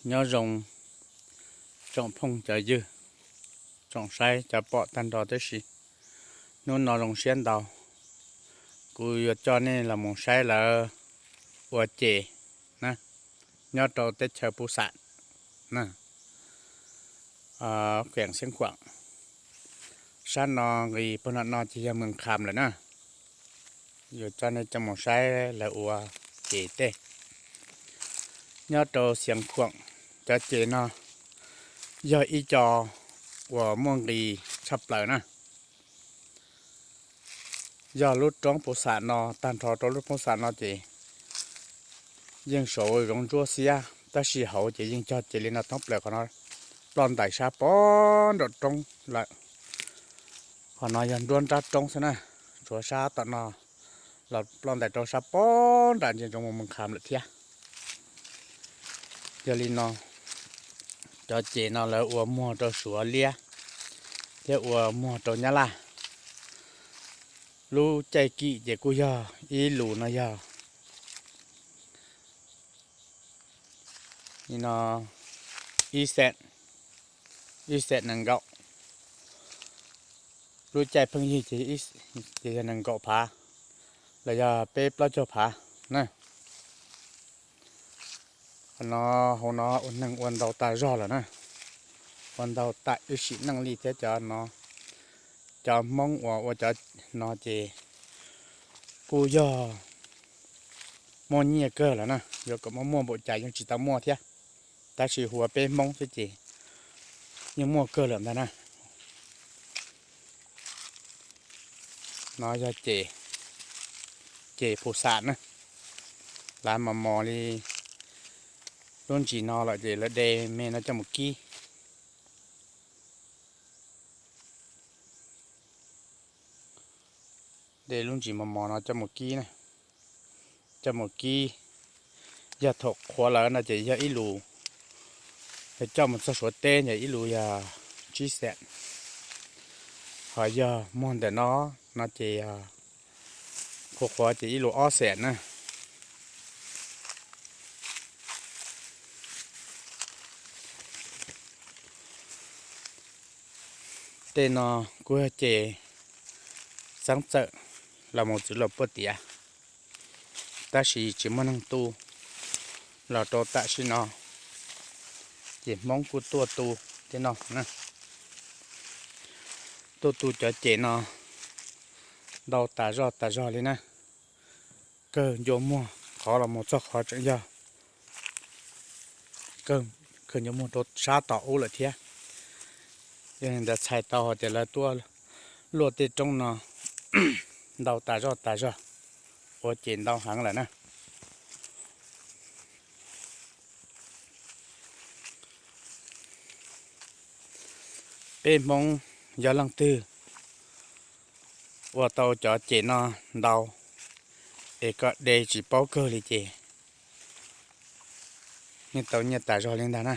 Nyob zoo tsoom phooj cov ywg, tsoom saib cov pom tag nrho tib si. Hnub no zoo siab ntau, kuv yuav coj nej los mus saib lawv ua ces na, nyob rau teb chaws Pus Xam na, Kheem Xeeb Khuam. Sab no nqis puag nram no ces yog Moos Kham lawm na. Yuav coj nej coj mus saib lawv ua ces tej. Nyob rau Xeeb Khuam, cov ces no yog ib co uas muaj nqis tshaj plaws na. Yog lub roob Pus Xam no, tag nrho rau lub Pus Xam no ces yeej saud zoov ntsuab xiab, tab sis hauv ces yeej cog ces li no thoob plaws qhov no, ploj ntais sab pem nram roob lawm. Qhov no yog nruab nrab roob xwb na, tshuav sab tom no los ploj ntais rau sab pem nram ntsia ntsoov mus Moos Kham lawm thiab. Yog li no, cov ces no lawv ua muag rau Suav liab thiab ua muag rau Nyab Laj. Lub caij kim ces kuj yog ib lus no yog no ib xees, ib xees nees nkaum. Lub caij pheej yig ces yog nees nkaum phav los yog peb plaub caug phav na. Qhov no, hauv no ua neeg ua ntau tas zog lawm na, ua ntau tas wb sim neej li thiab cov no. Cov Hmoob uas ua cov no ces kuj yog muaj nyiaj kawg lawm na, yuav kom muaj muaj npaum cas yeej tsis tau muaj thiab, tab sis hu ua peb Hmoob xwb ces yeej muaj kawg lawm ntag na. No yog ces, ces Pus Xam na, lav mos mos li lub ntsis no lawm ces lawv de me no coj mus kib. De lub ntsis mos mos no coj mus kib na, coj mus kib. Yog thaum qhuav lawm no ces yog ib lus, yog coj mus txog Suav teb ces ib lus yog tsib xees. Ho yog muag ntawm no, no ces yog qhuav qhuav ces ib lus ob xees na. Tej no kuj yog ces xeeb txawm los mus txwv los puaj tiav, tab sis tsis muaj neeg tu los rau tam sim no, ces Hmoob kuj tuaj tu tej no na. Tuaj tu cov ces no ntau tas zog tas zog li na. Kawg ncua muag qhov los mus txog qhov tseem yog, kawg ncua muag rau sab tom ub lawm thiab. Yog li ntawd txhais tau hais tias lawv tuaj luaj tej roob no ntau tas zog tas zog, ua ces ntau heev lawm na. Peb Hmoob yog leej twg ua tau cov ces no ntau es kom de tsis paub kawg li ces yeej tau nyiaj tas zog li ntag na.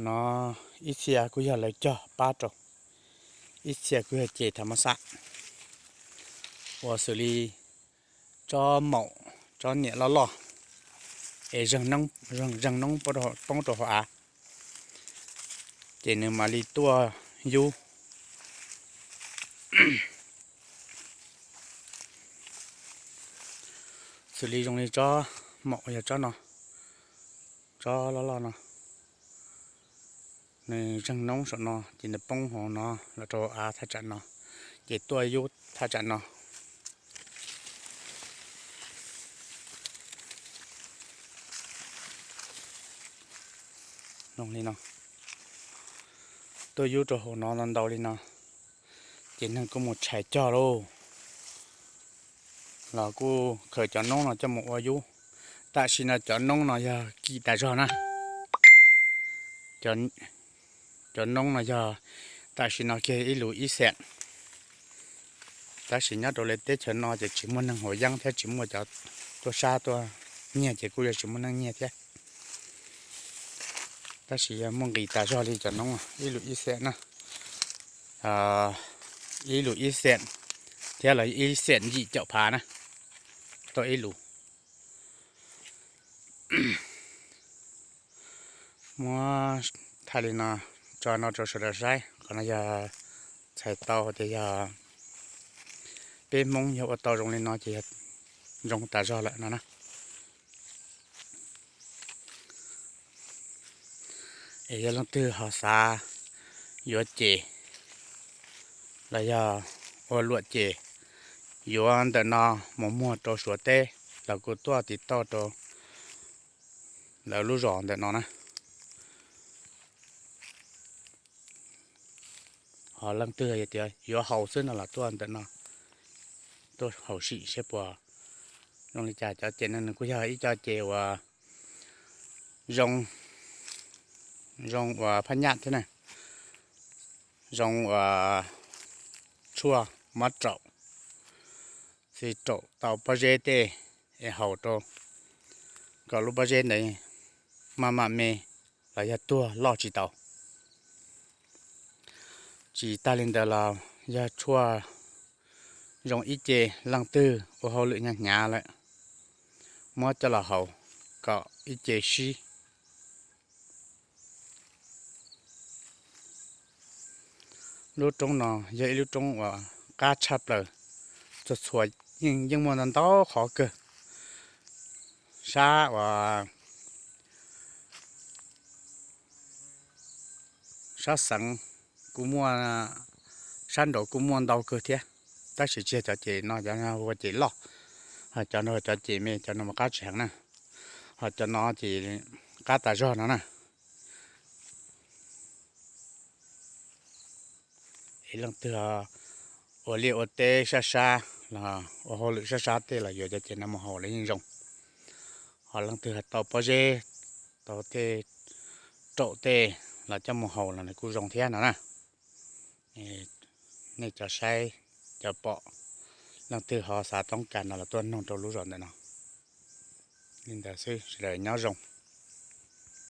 No ib txhia kuj yog lawv cog pab rau, ib txhia kuj yog ces tham mab xab, uas xws li tsob maum, tsob niam loj loj es zeeg noob poob rau hauv av, ces nws mam li tuaj yub. Xws li zoo li tsob maum yog tsob no, tsob loj loj no, nws zeeg noob saum no ces nws poob hauv no los rau av thaj tsam no, ces tuaj yub thaj tsam no. Li no, tuaj yub rau hauv no ntau li no, ces neeg kuj mus tshais cog lauj, los kuj khaws cov noob no coj mus ua yub. Tam sim no cov noob no yog kim tas zog na. Cov noob no yog tam sim no kiag ib lus ib xees, tab sis nyob rau lawv teb chaws no ces tsis muaj neeg haus yeeb thiab tsis muaj cov tuaj sab tuaj nyiag ces kuj yog tsis muaj neeg nyiag thiab. Tab sis yog muaj nqis tas zog li cov noob ib lus ib xees na, ib lus ib xees thiab los ib xees yim caum phav na, tau ib lus. Muab thaij li no tso no rau sawv daws saib, qhov no yog txhais tau tias yog peb Hmoob yog ua tau zoo li no ces yog zoo tas zog lawm no na. Es yog leej twg ho xav yuav ces los yog ua luam ces yuav ntawm no mus muag rau Suav teb los kuj tuaj tiv tauj rau lawv lub zos ntawm no na. Ho leej twg tias yuav haus xwb no los tuaj ntawm no, tuaj haus sim seb puas zoo li cas. Cov ces no nws kuj yog ib co ces uas zoo, zoo uas phab nyaj thiab na, zoo uas tshuaj mob raum, xi raum tau pob zeb tej es haus rau kom lub pob zeb ntawd maj mam me los yog tuag loj tsis tau. Tsis tag li ntawd los yog tshuaj zoo ib ce, leej twg ua hauj lwm hnyav hnyav lawm muab coj los haus kom ib ce sib. Lub roob no yog ib lub roob uas qab tshaj plaws, txhua txhua yeej muaj ntau ntau qhov kawg. Sab uas sab xeev kuj muaj, sab nraud kuj muaj ntau kawg thiab, tab sis tsis yog cov ces no, cov no ua ces loj, ho cov no cov ces me, cov no mas qab tsis heev na, ho cov no ces qab tas zog no na. Es leej twg ua liaj ua teb sab sab los ua hauj lwm sab sab tej los yuav cov ces no mus haus los yeej zoo. Ho leej twg tau pob zeb, tau tej raum tej los coj mus haus los nws kuj zoo thiab no na. Nej cov saib, cov pom, leej twg ho xav toob kas no los tuaj noog rau lub zos ntawm no. Li ntawd xwb, sawv daws nyob zoo.